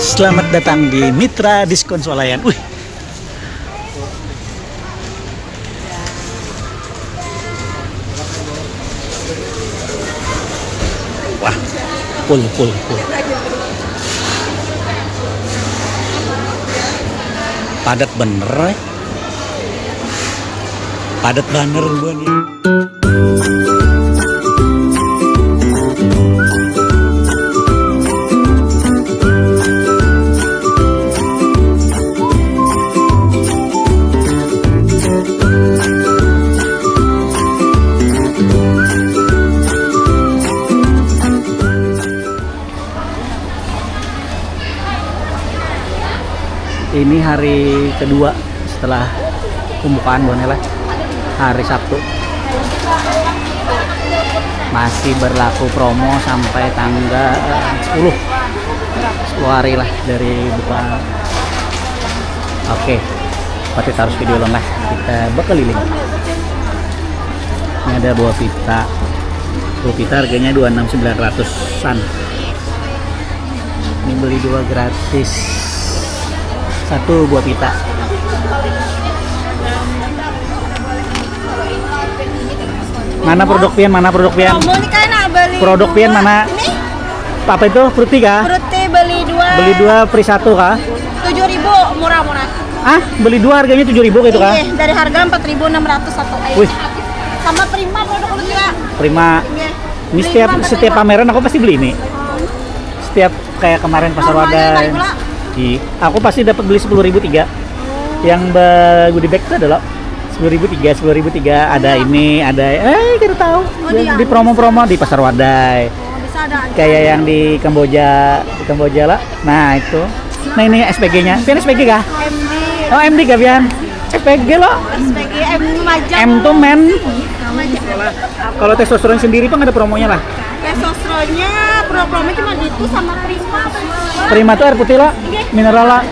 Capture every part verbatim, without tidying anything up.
Selamat datang di Mitra Diskon Swalayan. Wih. Wah, full, full, full. Padat bener, eh. Padat bener, buan. Ini hari kedua setelah pembukaan, buhannya lah. Hari Sabtu. Masih berlaku promo sampai tanggal sepuluh. Sepuluh hari lah dari buka. Oke. Pati tarus video lah. Kita berkeliling. Ini ada buah pita. Buah pita harganya dua enam sembilan ratusan. Ini beli dua gratis satu buah pita. Mana produk pian? Mana produk pian? Promo nih, kan, nak beli produk pian dua. Mana? Ini apa itu? Fruity kah? Fruity beli dua. Beli dua free satu kah? Tujuh ribu, murah-murah. Ah, beli dua harganya tujuh ribu gitu kah? Iya, dari harga empat ribu enam ratus satu. Wih. Sama Prima produk lu juga. Prima. Iya. Ini beli setiap dua, setiap pameran aku pasti beli ini. Setiap kayak kemarin Pasar Wadai. Iya, aku pasti dapat beli sepuluh ribu tiga. Yang be-, goodie bag itu ada loh. Sepuluh ribu tiga, sepuluh ribu tiga, ada ini, ada, eh, kita tahu. Oh, di promo-promo di Pasar Wadai. Oh, bisa ada. Kayak yang di Kamboja, di Kamboja lah. Nah, itu. Nah, ini S P G-nya. Pian S P G kah? M D. Oh, M D kah pian? S P G loh. S P G, M Majang. M tuh men. Kalau testosteron sendiri, Bang, ada promonya lah. Testosteronnya, pro-promo cuma itu sama Prima. Prima tuh air putih lah, mineral lah.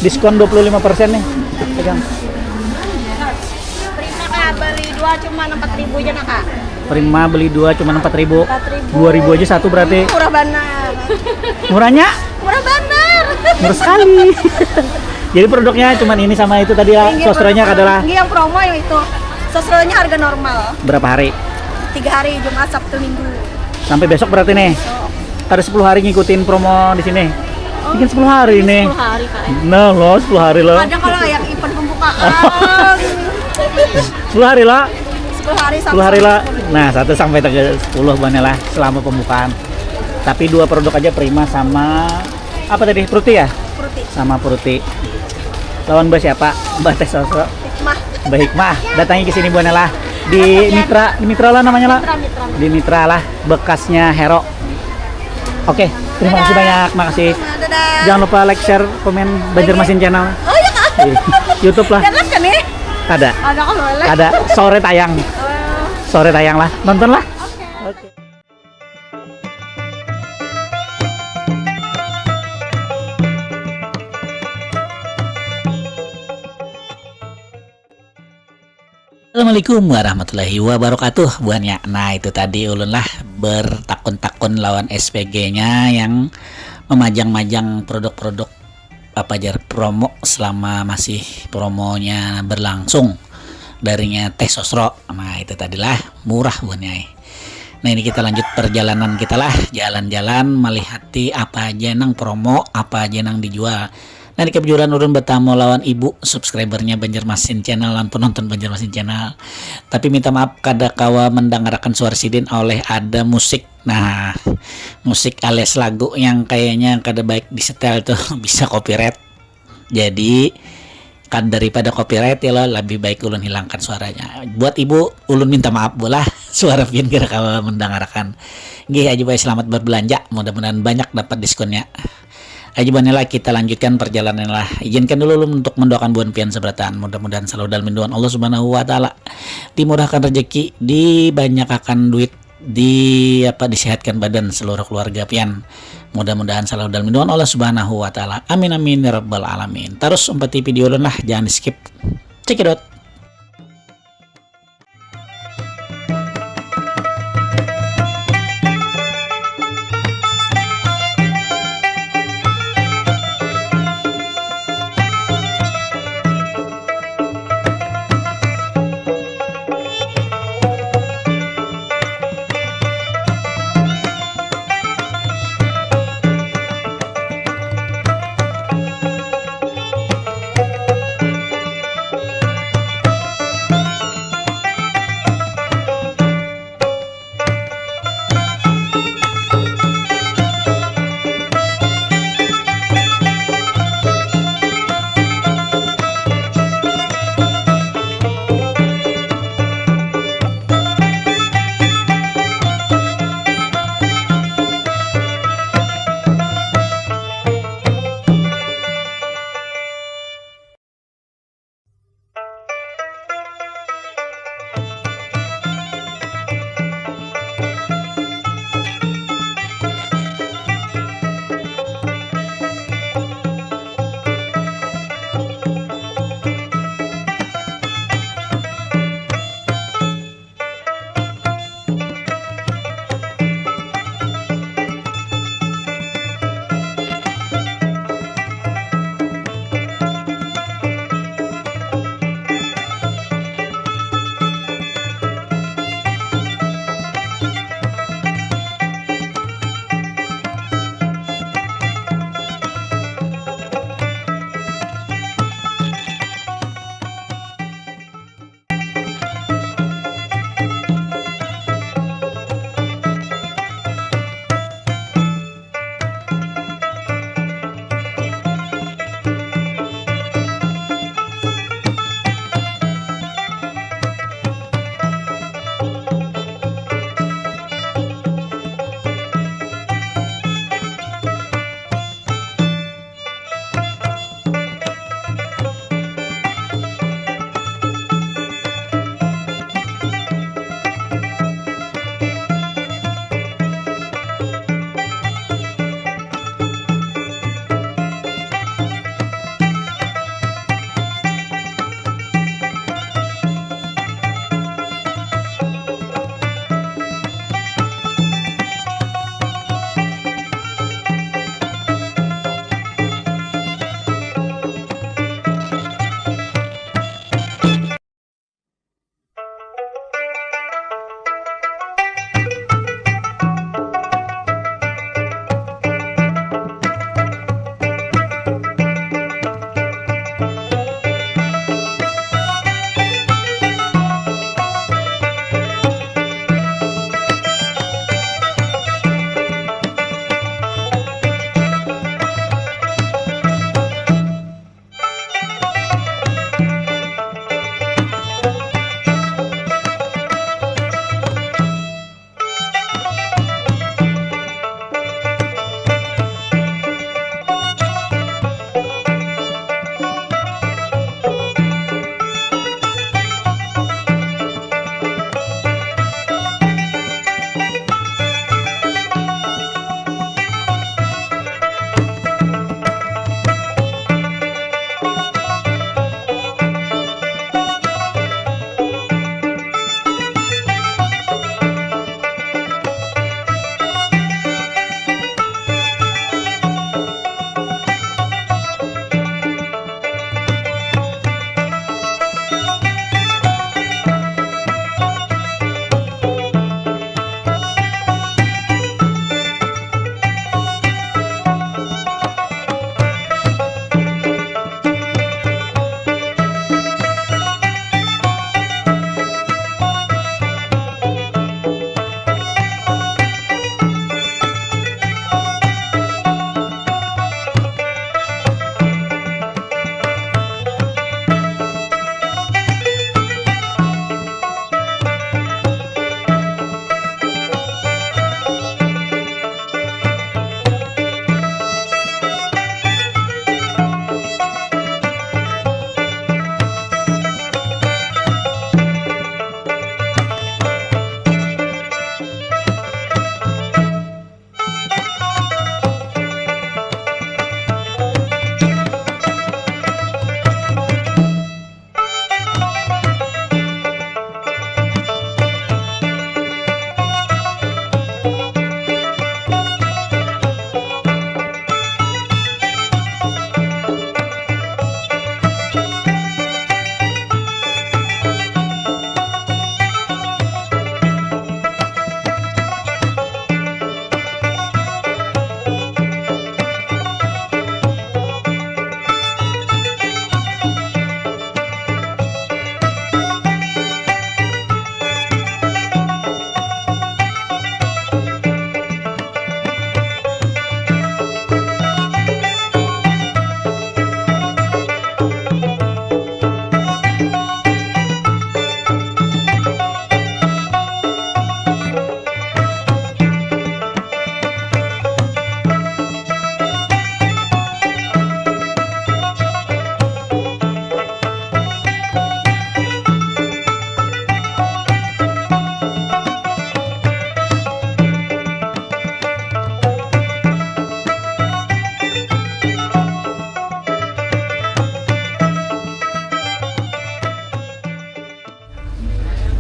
Diskon dua puluh lima persen nih. Pegang. Prima, Kak, beli dua cuma empat ribu aja, nah, Kak. Prima beli dua cuma empat ribu. Empat ribu. Dua ribu aja satu berarti. Murah banar. Murahnya? Murah banar. Murah sekali. Jadi produknya cuman ini sama itu tadi ya, ini sosronya produk adalah ini yang promo yang itu. Sosronya harga normal. Berapa hari? Tiga hari, Jumat, Sabtu, Minggu. Sampai besok berarti nih. Besok. Ada sepuluh hari ngikutin promo di sini. Oh, bikin sepuluh hari ini nih. Sepuluh hari, Kak, ya. Nah, lo sepuluh hari lo. Ada kalau yang event pembukaan. Sepuluh hari lo. Sepuluh hari, Sabtu, Sabtu, Minggu. Sepuluh hari lo. Nah, satu sampai tanggal sepuluh, buhannya lah, selama pembukaan. Tapi dua produk aja, Prima sama apa tadi? Fruity ya? Fruity. Sama Fruity. Lawan Mbak siapa? Mbak Teh Sosro. Hikmah. Mbak Hikmah. Datangi ke sini, buhannya lah. Di Mitra, di Mitra lah namanya lah. Mitra, Mitra, Mitra. Di Mitra lah, bekasnya Hero. Oke, terima kasih banyak, makasih. Dadah. Jangan lupa like, share, komen Banjarmasin Channel. Oh iya, Kak. Di YouTube lah. Lihat kan nih? Kada. Ada kok, boleh. Kada. Sore tayang. Oh. Sore tayang lah. Nonton lah. Oke. Oke. Assalamualaikum warahmatullahi wabarakatuh, buhannya. Nah, itu tadi ulun lah bertakun-takun lawan S P G-nya yang memajang-majang produk-produk apa jar promo selama masih promonya berlangsung darinya Teh Sosro. Nah, itu tadilah murah, buhannya. Nah, ini kita lanjut perjalanan kita lah, jalan-jalan melihati apa aja nang promo, apa aja nang dijual. Nah, ini kebetulan ulun bertamu lawan ibu subscribernya Banjarmasin Channel dan penonton Banjarmasin Channel. Tapi minta maaf, kada kawa mendangarakan suara sidin oleh ada musik. Nah, musik alias lagu yang kayaknya kada baik di setel tuh, bisa copyright. Jadi, kan daripada copyright ya lo, lebih baik ulun hilangkan suaranya. Buat ibu, ulun minta maaf bolah, suara pian kada kawa mendangarakan. Nggih, aja bae, selamat berbelanja, mudah-mudahan banyak dapat diskonnya. Aja bae lah, kita lanjutkan perjalanan lah. Izinkan dulu ulun untuk mendoakan buhan pian seberataan. Mudah-mudahan selalu dalam lindungan Allah Subhanahu wa Ta'ala. Dimurahkan rezeki, dibanyak akan duit, di apa, disehatkan badan seluruh keluarga pian. Mudah-mudahan selalu dalam lindungan Allah Subhanahu wa Ta'ala. Amin, amin, ya rabbal alamin. Terus umpati video ulun lah, jangan di skip. Cekidot.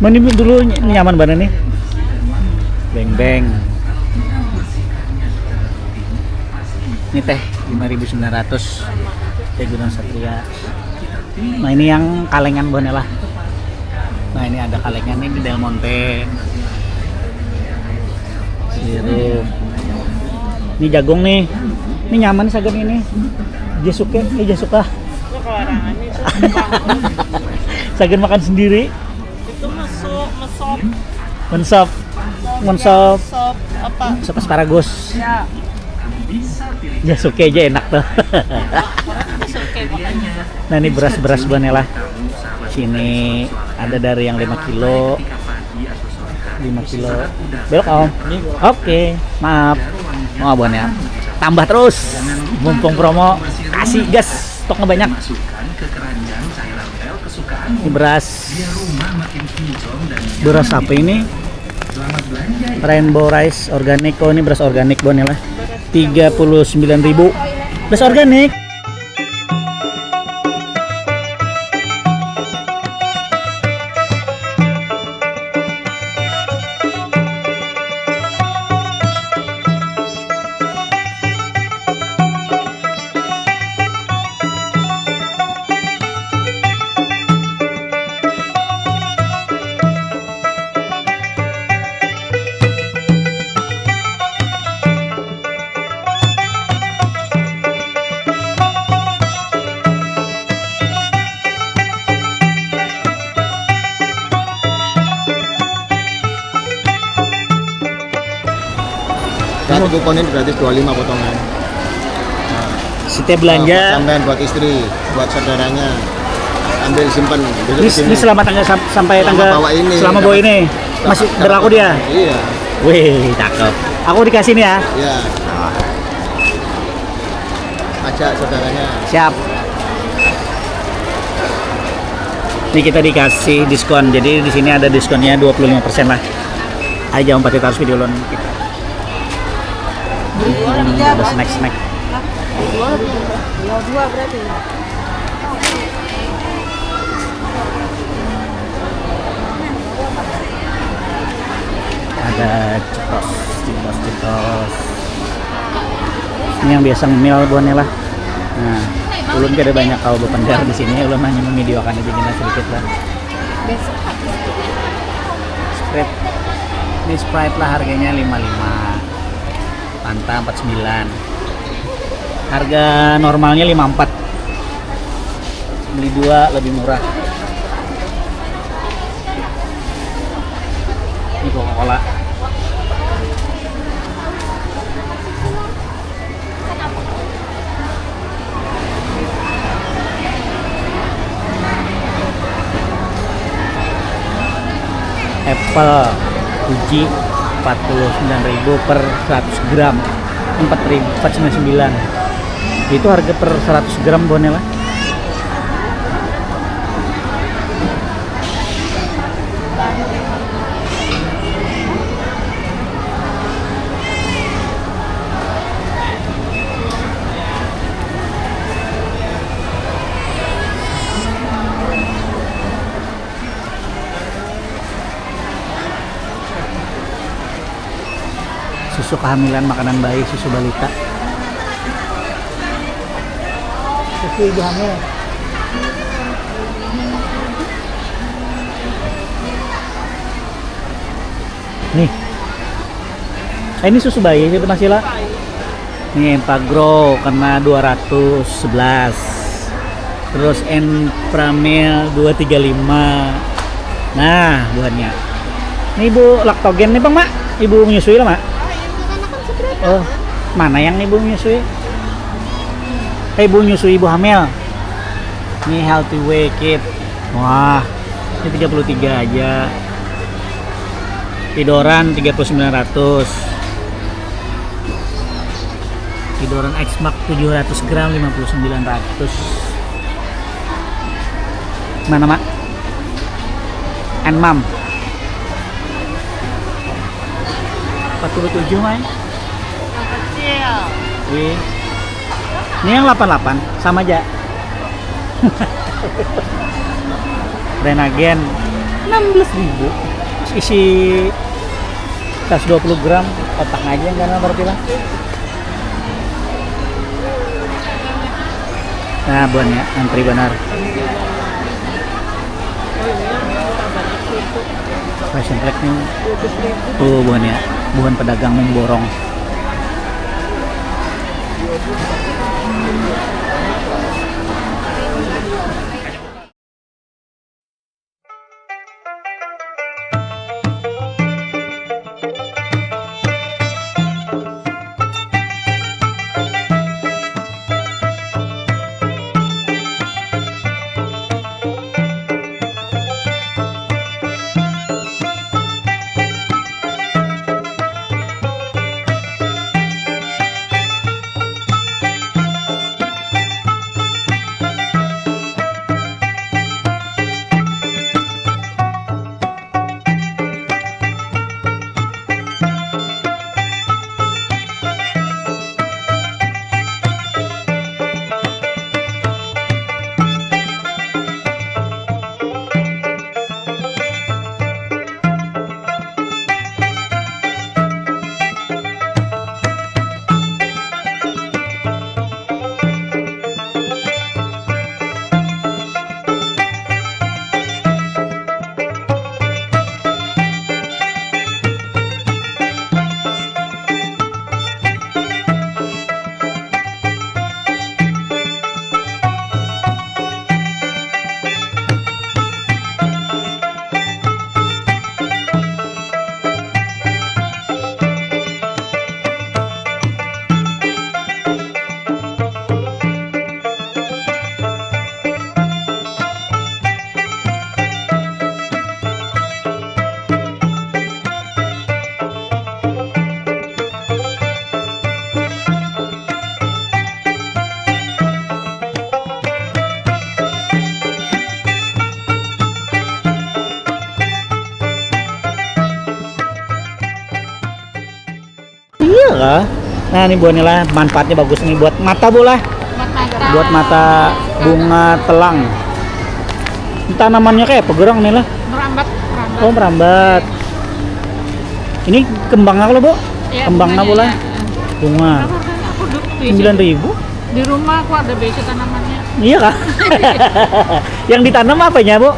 Mani dulu ny- nyaman banget nih. Beng beng. Ini teh lima ribu sembilan ratus. Teh Gunung Satria. Nah, ini yang kalengan buhannya lah. Nah, ini ada kalengan ini Del Monte. Sirup. Ini jagung nih. Ini nyaman sagan ini. Jasuke, eh Jasuka. Sagan makan sendiri. Itu mesu, mesop. Mensop. Mensop. Sop apa? Sop asparagus. Ya. Jasuke aja enak tuh. Nah, ini beras-beras buahnya lah. Sini ada dari yang lima kilo. Lima kilo. Belok, Om. Oke, maaf. Mau buahnya. Tambah terus. Mumpung promo, kasih gas. Stoknya banyak. Ini beras. Beras apa ini? Rainbow rice organik. Oh, ini beras organik, Bon, ya lah. Tiga puluh sembilan ribu. Beras organik. Satu kupon ini gratis dua puluh lima potongan. Setiap belanja. Buat sampean, buat istri, buat saudaranya. Ambil, simpan. Besok ini, ini kesini. Selama tanggal sam- sampai selama tanggal bawa ini, selama bawa ini masih dapat berlaku dia? Iya. Wih, cakep. Aku dikasih nih ya. Iya. Ajak saudaranya. Siap. Ini kita dikasih diskon. Jadi di sini ada diskonnya dua puluh lima persen lah. Ayo, jangan lupa kita harus video loan kita. Ada snack-snack. Dua, dua, dua berarti. Ada cetos, cetos, cetos. Ini yang biasa ngemil buahnya lah. Nah, ulun kada banyak tahu bependar di sini, ulun hanya memvideokan aja gini sedikit lah. Sprite. Ini Sprite lah, harganya lima lima. Fanta empat sembilan. Harga normalnya lima empat. Beli dua lebih murah. Ini Coca-Cola. Apple Fuji empat puluh sembilan ribu per seratus gram. Empat ribu, empat sembilan sembilan. Itu harga per seratus gram buahnya lah. Susu kehamilan, makanan bayi, susu balita. Susu ibu hamil. Nih. Eh, ini susu bayi itu masih lah. Ini Empagro kena dua ratus sebelas. Terus Enfamil dua tiga lima. Nah, buahnya. Ini ibu laktogen nih, Bang, Mak. Ibu menyusui lah, Mak. Oh, mana yang ibu menyusui? Eh, ibu menyusui, ibu hamil. Ini Healthy Way Kit. Wah, ini tiga puluh tiga aja. Tidoran tiga puluh sembilan ratus. Tidoran X-Max tujuh ratus gram lima puluh sembilan ratus. Mana, Mak? Enmam. Empat puluh tujuh, Mai. Yang kecil. Wih. Ini yang delapan delapan sama aja. Renagen. Enam belas ribu. Isi seratus dua puluh gram, otak aja yang kena berarti lah. Nah, buhannya antri benar. Fashion Flag nih. Oh, buhannya, buhan pedagang memborong. Iya kah? Nah, ini buahnya lah, manfaatnya bagus nih buat mata, Bu lah. Buat mata. Buat mata bunga telang. Tanamannya kayak apa gerang nih lah? Merambat, merambat. Oh, merambat. Ini kembangnya kalau, Bu? Iya, kembangnya, Bu lah. Bunganya, iya. Bunga. Berapa harganya? Aku du-, sembilan ribu. Di rumah aku ada biasa tanamannya. Iya kah? Yang ditanam apanya, Bu?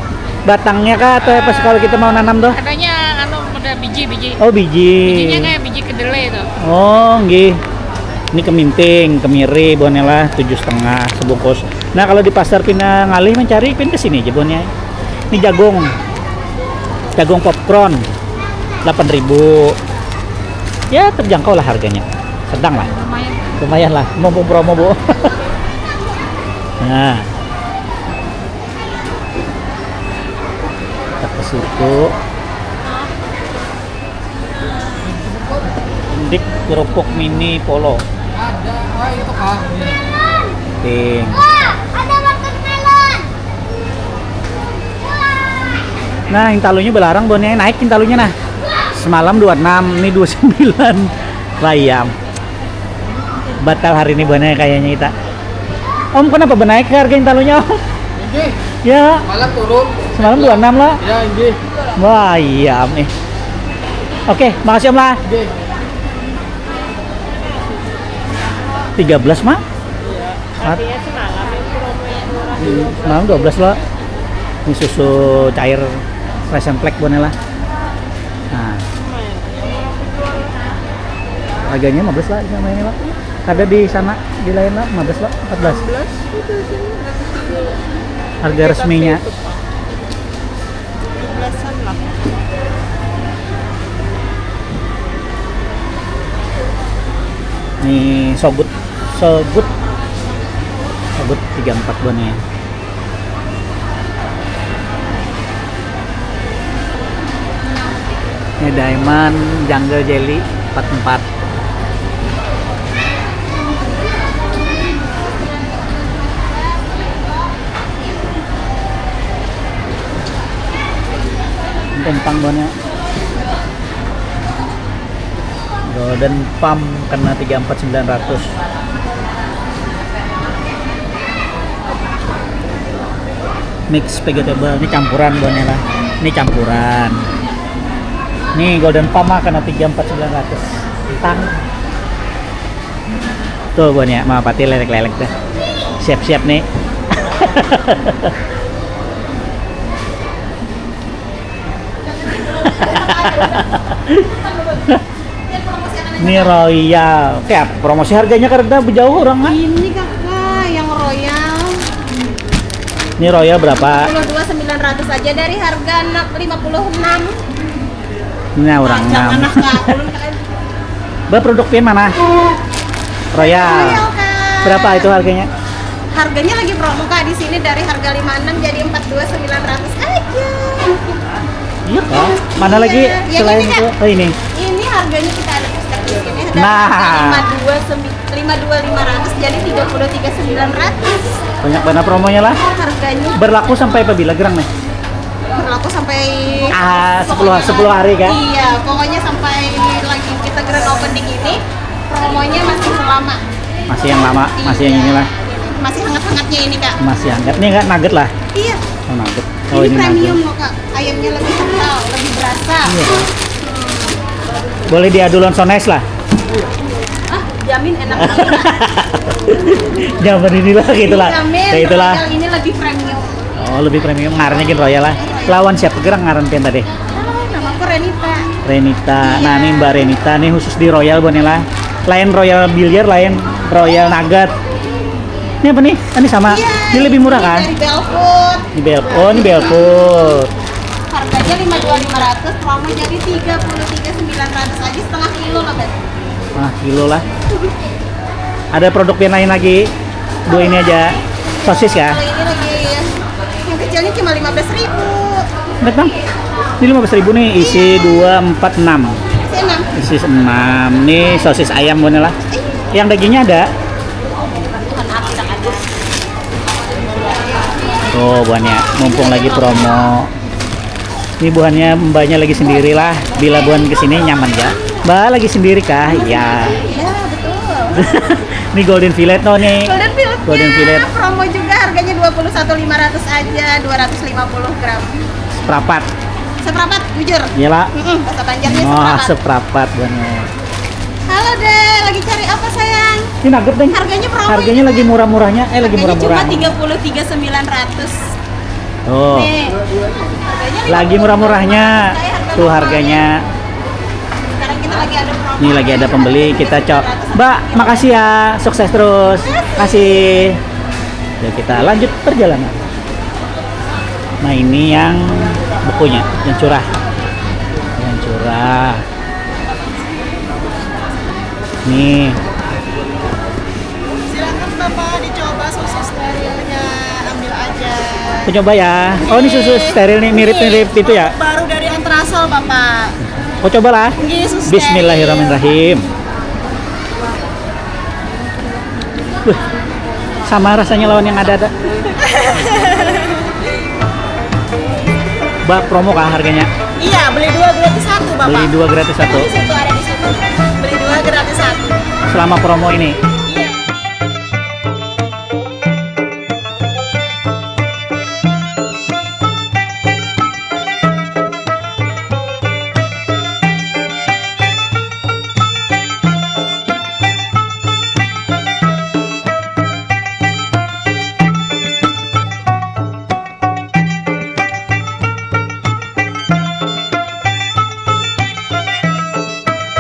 Batangnya kah atau apa, kalau kita mau nanam tuh? Adanya anu, ada biji-biji. Oh, biji. Bijinya kayak biji kedelai itu. Oh, nggih. Ini keminting, kemiri, buahnya lah tujuh setengah sebungkus. Nah, kalau di pasar pina ngalih mencari, pin ke sini aja buahnya. Ini jagung. Jagung popcorn delapan ribu. Ya, terjangkau lah harganya. Sedang lah. Lumayan. Lumayan lah, mumpung promo, Bu. Nah. Kita ke situ. Dik kerupuk mini Polo. Ada, oh, itu kah? Ting. Wah, ada watermelon. Nah, intalunya belarang, buahnya naik intalunya nah. Semalam dua enam, ini dua sembilan. Bayam. Batal hari ini buahnya kayaknya kita. Om, kenapa benaik harga intalunya, Om? Inggih. Ya. Malah turun. Semalam dua enam lah. Ya, inggih. Wah, iya, Om, nih. Oke, makasih, Om, lah. Inggih. Tiga belas, Mak? Iya. Mat- Artinya semalam yang promo yang murah. Hmm, semalam dua belas lah. Ini susu cair Fresh and Flag buahnya lah. Nah. Lumayan. Harganya lima belas lah sama ini, Pak. Ada di sana, di lain lah, lima belas lah, empat belas. Enam belas itu sih. Harga resminya. Itu, Pak. Tujuh belasan lah. Nih, sogut, sogut. Sogut tiga empat buahnya. Ini Diamond Jungle Jelly empat empat. Ini kentang buahnya. Golden Palm kena tiga empat sembilan ratus. Mix vegetable, ini campuran buahnya lah. Ini campuran. Nih, Golden Palm mah kena tiga empat sembilan ratus. Tang. Tuh, buhannya, Mama Pati lelek-lelek dah. Siap-siap nih. Ini Royal. Kayak promosi harganya karena jauh orang kan? Ini kakak, yang Royal. Ini Royal berapa? Dua sembilan ratus aja dari harga lima puluh enam. Ini orang enam. Anak kak, ulun kak. Ba, produk pian mana? Royal. Royal, Kak. Berapa itu harganya? Harganya lagi promo, Kak, di sini dari harga lima enam jadi empat dua sembilan ratus aja. Iya kah? Mana lagi? Iya. Yang selain ini, Kak, itu? Oh, ini. Ini harganya kita ada cashback di sini. Ada. Nah. Lima dua sembilan, lima dua lima ratus jadi tiga puluh tiga sembilan ratus. Banyak banget promonya lah. Harganya. Berlaku sampai apa bila gerang nih? Berlaku sampai, ah, sepuluh, pokoknya sepuluh hari, kan? Iya, pokoknya sampai lagi kita grand opening ini, promonya masih lama. Masih yang lama, masih yang, iya, inilah. Masih hangat-hangatnya ini, Kak. Masih hangat. Ini enggak nugget lah? Iya. Oh, nugget. Oh, ini, ini premium nugget loh, Kak. Ayamnya lebih kental, lebih berasa. Iya. Boleh diadu lawan Sones lah. Ah, jamin enak banget. Jamin inilah, gitulah. Jamin. Kayak itulah. Royal ini lebih premium. Oh, lebih premium. Ngarannya gin Royal lah. Lawan siapa gerang ngaran pian tadi? Halo, nama aku Renita. Renita. Iya. Nah, ini Mbak Renita nih khusus di Royal, buhannya lah. Lain Royal Billiard, lain Royal Nugget. Ini apa nih? Ini sama. Iya, ini lebih murah, ini kan? Dari Belfood. Di Bel-, oh, ini Belfood. Harganya lima dua lima ratus, promo jadi tiga puluh tiga sembilan ratus aja, setengah kilo lah, Beb. Setengah kilo lah. Ada produk yang lain lagi? Dua ini aja. Sosis ya? Kalau ini lagi, yang kecilnya cuma lima belas ribu. Lihat, Bang. Ini lima belas ribu nih, isi, iya, dua, empat, enam. Isi enam. Isi enam. Nih sosis ayam, buhannya lah. Iya. Yang dagingnya ada? Bukan, aku udah ada. Tuh, buhannya, mumpung lagi promo. Ini buhannya, mbaknya lagi sendiri lah. Bila buhan kesini nyaman ya. Mbak lagi sendiri kah? Iya. Iya, betul. Ini golden fillet no nih. Golden fillet. Golden fillet. Promo juga, harganya dua puluh satu lima ratus aja, dua ratus lima puluh gram. Seperapat. Seperapat, bujur. Iya lah. Mm-mm, bahasa Banjarnya. Wah, seperapat. Seperapat, buhannya. Halo, Dek. Lagi cari apa, sayang? Ini nugget, Deng. Harganya promo. Harganya ini lagi murah-murahnya. Eh, lagi murah-murahnya. Harganya cuma tiga puluh tiga sembilan ratus. Oh. Nih. Harganya lagi murah-murahnya. Tuh harganya. Sekarang kita lagi ada promo. Ini lagi ada pembeli, kita cok. Mbak, makasih ya. Sukses terus. Makasih. Ya, kita lanjut perjalanan. Nah, ini yang bukunya, yang curah. Yang curah. Nih. Silakan Bapak dicoba susu sterilnya, ambil aja. Aku coba ya. Oh, ini susu steril nih, mirip-mirip itu ya? Baru dari Antrasol, Bapak. Aku cobalah. Nggih, susu steril. Bismillahirrahmanirrahim. Wih, sama rasanya lawan yang ada-ada. Ba, promo kah harganya? Iya, beli dua gratis satu, Bapak. Beli dua gratis satu. Ada di situ, ada di situ. Beli dua gratis satu. Selama promo ini?